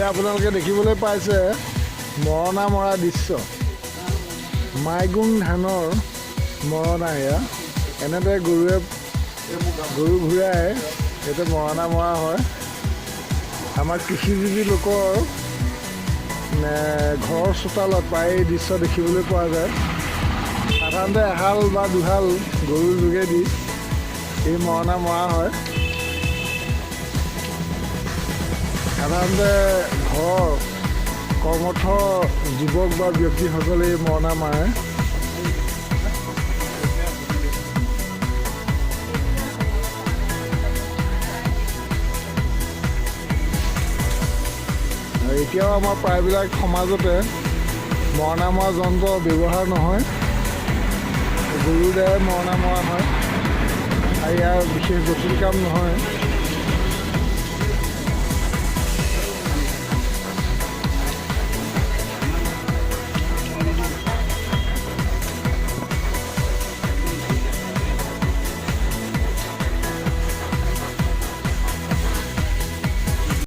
এতিয়া আপোনালোকে দেখিবলৈ পাইছে মৰণা মৰা দৃশ্য। মাইগুং ধানৰ মৰণা এয়া। এনেদৰে গৰুৱে গৰু ঘূৰাই এইটো মৰণা মৰা হয়। আমাৰ কৃষিজীৱী লোকৰ ঘৰৰ চোতালত প্ৰায় এই দৃশ্য দেখিবলৈ পোৱা যায়। সাধাৰণতে এহাল বা দুহাল গৰুৰ যোগেদি এই মৰণা মৰা হয়। সাধাৰণতে ঘৰৰ কৰ্মঠ যুৱক বা ব্যক্তিসকলে এই মৰণা মাৰে। আৰু এতিয়াও আমাৰ প্ৰায়বিলাক সমাজতে মৰণা মৰা যন্ত্ৰ ব্যৱহাৰ নহয়, গৰুৰ দ্বাৰাই মৰণা মৰা হয় আৰু ইয়াৰ বিশেষ জটিল কাম নহয়।